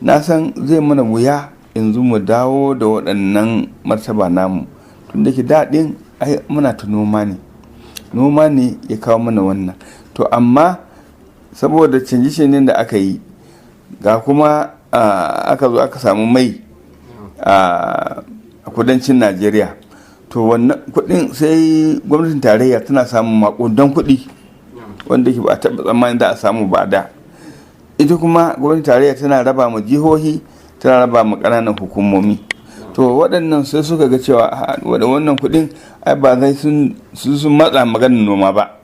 Na san zai mana wuya yanzu mu dawo da waɗannan martaba namu, tun da ke daɗin ai muna ta noma ne, noma ne ya kawo mana wannan. To amma saboda canje-canjen da aka yi, ga kuma aka zo aka samu mai a kudancin Najeriya, to wannan kuɗin sai gwamnatin tarayya tana samun maƙudan kuɗi wanda ke ba a taɓa tsammanin da a samu ba da. Ita kuma gwamnatin tarayya tana raba ma jihohi, tana raba ma ƙananan hukumomi. To waɗannan sai suka ga cewa wannan kuɗin ai ba zai sun matsa maganin noma ba,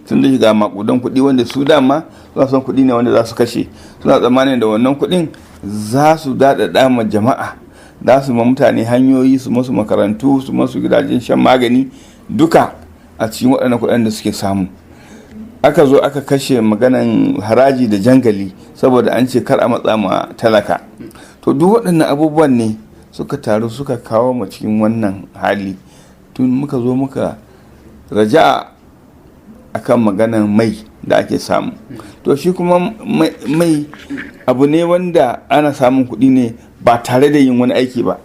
tun da shiga makudan kuɗi wanda su dama suna son kuɗi ne wanda za su kashe. Suna tsammanin da wannan kuɗin za su daɗaɗa ma jama'a, za su ma mutane hanyoyi, su masu makarantu, su masu gidajen shan magani, duka a cikin waɗannan kuɗin da suke samu. Aka zo aka kashe maganan haraji da jangali saboda an ce kar a matsa ma talaka. To duk waɗannan abubuwan ne suka taru suka kawo mu cikin wannan hali, tun muka zo muka raja'a akan maganan mai da ake samu. To shi kuma mai abu ne wanda ana samun kuɗi ne ba tare da yin wani aiki ba.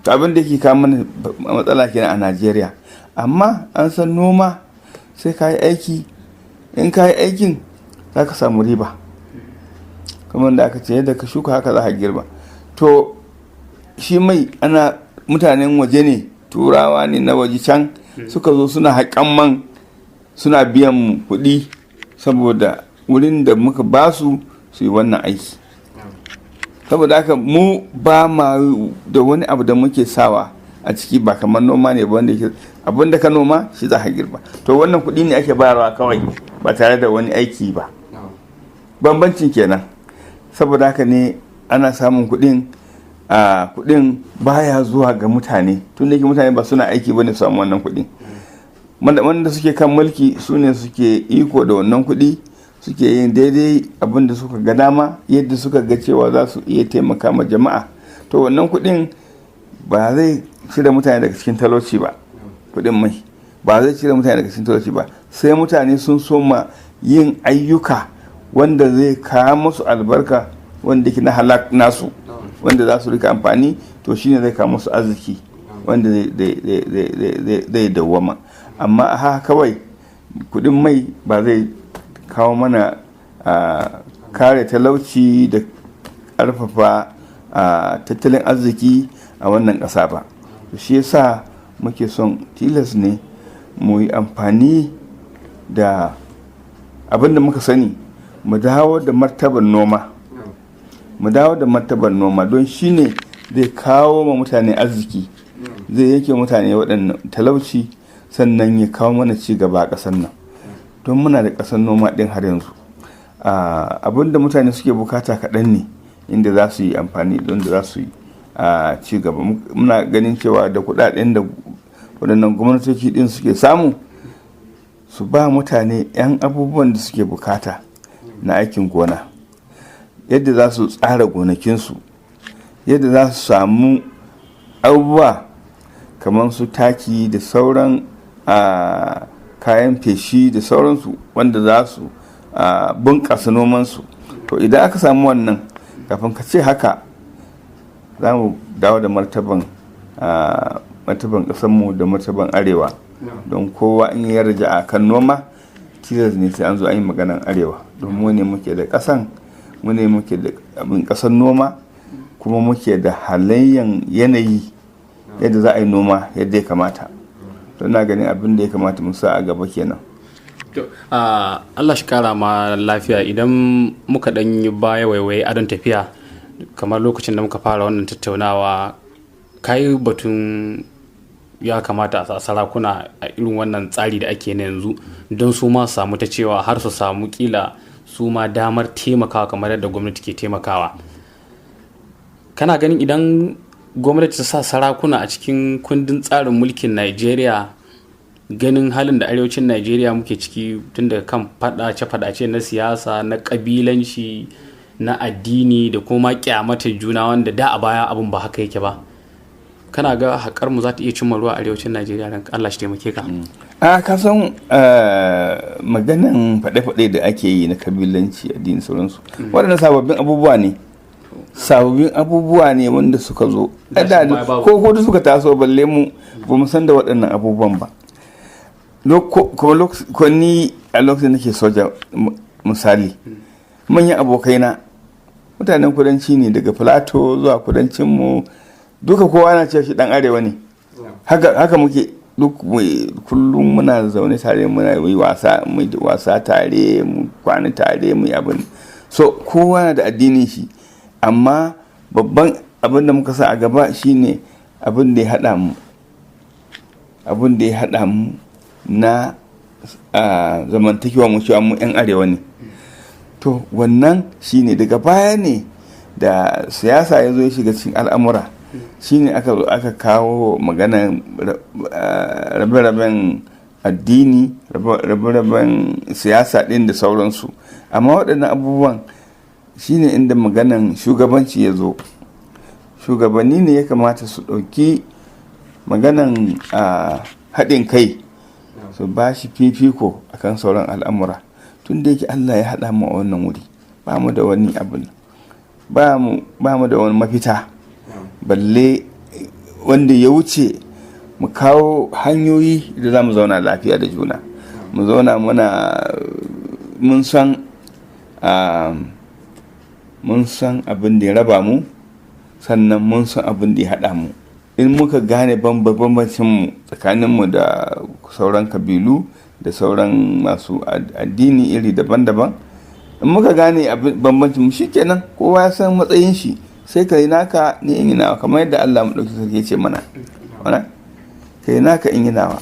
To abin da ke kawo mana matsala kenan a Najeriya. Amma an san noma sai ka yi aiki, in ka yi aikin za ka samu riba, kamar da aka ce yadda ka shuka haka za ka girba. To shi mai ana mutanen waje ne, Turawa ne na waje can suka zo suna haƙan man, suna biyan mu kuɗi saboda wurin da muka ba su su yi wannan aiki. Saboda haka mu ba ma da wani abu da muke sawa a ciki, ba kamar noma ne ba wanda yake abin da ka noma shi za ka girba. To wannan kuɗi ne ake bayarwa kawai ba tare da wani aiki ba. Bambancin kenan. Saboda haka ne ana samun kuɗin, a kuɗin baya zuwa ga mutane, tun da mutane ba suna aiki bane su samu wannan kuɗin. Wanda suke kan mulki su ne suke iko da wannan kuɗi, suke yin daidai abin da suka ga dama, yadda suka ga cewa za su iya taimaka ma jama'a. To wannan kuɗin ba zai cire mutane daga cikin talauci ba. Kuɗin mai ba zai cire mutane daga cikin talauci ba, sai mutane sun soma yin ayyuka wanda zai kawo musu albarka, wanda ke na halak nasu, wanda za su rika amfani. To shine zai kawo musu arziki wanda zai dawwama. Amma a haka kawai kudin mai ba zai kawo mana kare talauci da karfafa tattalin arziki a wannan ƙasa ba. Shi yasa muke son tilas ne mu yi amfani da abin da muka sani, mu dawo da martaban noma, mu dawo da martaban noma, don shi ne zai kawo ma mutane arziki, zai yanke mutane waɗannan talauci, sannan ya kawo mana ci gaba a ƙasar nan, don muna da ƙasar noma ɗin har yanzu. Abin da mutane suke bukata kaɗan ne inda za su yi amfani don da za su yi ci gaba. Muna ganin cewa da kuɗaɗen da waɗannan gwamnatoci ɗin suke samu, su ba mutane 'yan abubuwan da suke bukata na aikin gona, yadda za su tsara gonakinsu, yadda za su samu abubuwa kamar su taki da sauran kayan feshi da sauransu wanda za su bunƙasa nomansu. To idan aka samu wannan, kafin ka ce haka za mu dawo da martaban ƙasarmu da martaban Arewa, don kowa in ya raja a kan noma, tilas ne sai an zo an yi maganan Arewa, don mu ne muke da ƙasan, mu ne muke da abin ƙasar noma, kuma muke da halayyan yanayi yadda za a yi noma yadda ya kamata. Don na ganin abin da ya kamata mu sa a gaba kenan. Allah shi kara ma lafiya. Idan muka dan yi baya, waiwaye adon tafiya, kamar lokacin da muka fara wannan tattaunawa, kayi batun ya kamata a sarakuna a irin wannan tsari da ake na yanzu, don su ma samu ta cewa, har su samu kila su ma damar taimakawa kamar yadda gwamnati ke taimakawa. Kana ganin idan gwamnati ta sa sarakuna a cikin kundin tsarin mulkin Najeriya, ganin halin da arewacin Najeriya muke ciki, tun daga kan fadace-fadace na siyasa, na kabilanci, na addini da kuma kyamata juna, wanda da a baya abin ba haka yake ba, kana ga haƙar mu za ta iya cimma ruwa a arewacin Najeriya? Ran Allah shi taimake ka. A ka san maganan faɗe-faɗe da ake yi na kabilanci, addini, sauransu, waɗannan sababbin abubuwa ne. Sababbin abubuwa ne wanda suka zo. Ko ko suka taso, balle mu ba mu san da waɗannan abubuwan ba. Ko ni a lokacin nake soja, misali, manyan abokaina mutanen kudanci ne, daga Filato zuwa kudancin mu duka, kowa na cewa shi dan arewa ne. Haka muke duk, kullum muna zaune tare, muna yi wasa, mu wasa tare, mu kwana tare, mu yi abin. So kowa na da addinin shi, amma babban abin da muka sa a gaba shine abin da ya haɗa mu, abin da ya haɗa mu na zamantakewa mu, cewa mu 'yan arewa ne. To wannan shine daga baya ne da siyasa ya zo ya shiga cikin al'amura, shine aka zo aka kawo magana rabe-raben addini, rabe-raben siyasa ɗin da sauransu. Amma waɗannan abubuwan shine inda maganan shugabanci ya zo. Shugabanni ne ya kamata su ɗauki maganan haɗin kai, su ba shi fifiko akan sauran al'amura. Tun da yake Allah ya haɗa mu a wannan wuri, ba mu da wani abu, ba mu da wani mafita balle wanda ya wuce mu kawo hanyoyi da za mu zauna lafiya da juna, mu zauna muna mun san abin da ya raba mu, sannan mun san abin da ya haɗa mu. In muka gane bambancin mu tsakanin mu da sauran kabilu da sauran masu addini iri daban-daban, in muka gane bambancin mu, shikenan, kowa ya san matsayin shi, sai ka yi naka, ni in yi nawa, kamar yadda Allah mu ɗauki sarki ce mana, ka yi naka, in yi nawa.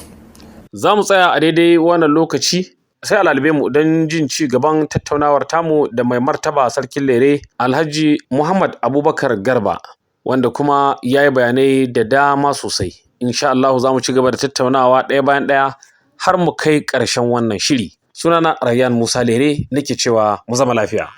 Za mu tsaya a daidai wannan lokaci, sai a lalube mu don jin ci gaban tattaunawar tamu da mai martaba Sarkin Lere, Alhaji Muhammad Abubakar Garba, wanda kuma ya yi bayanai da dama sosai. Insha Allah za mu ci gaba da tattaunawa ɗaya bayan ɗaya har mu kai ƙarshen wannan shiri. Sunana Rayyan Musa Lere, nake cewa mu zama lafiya.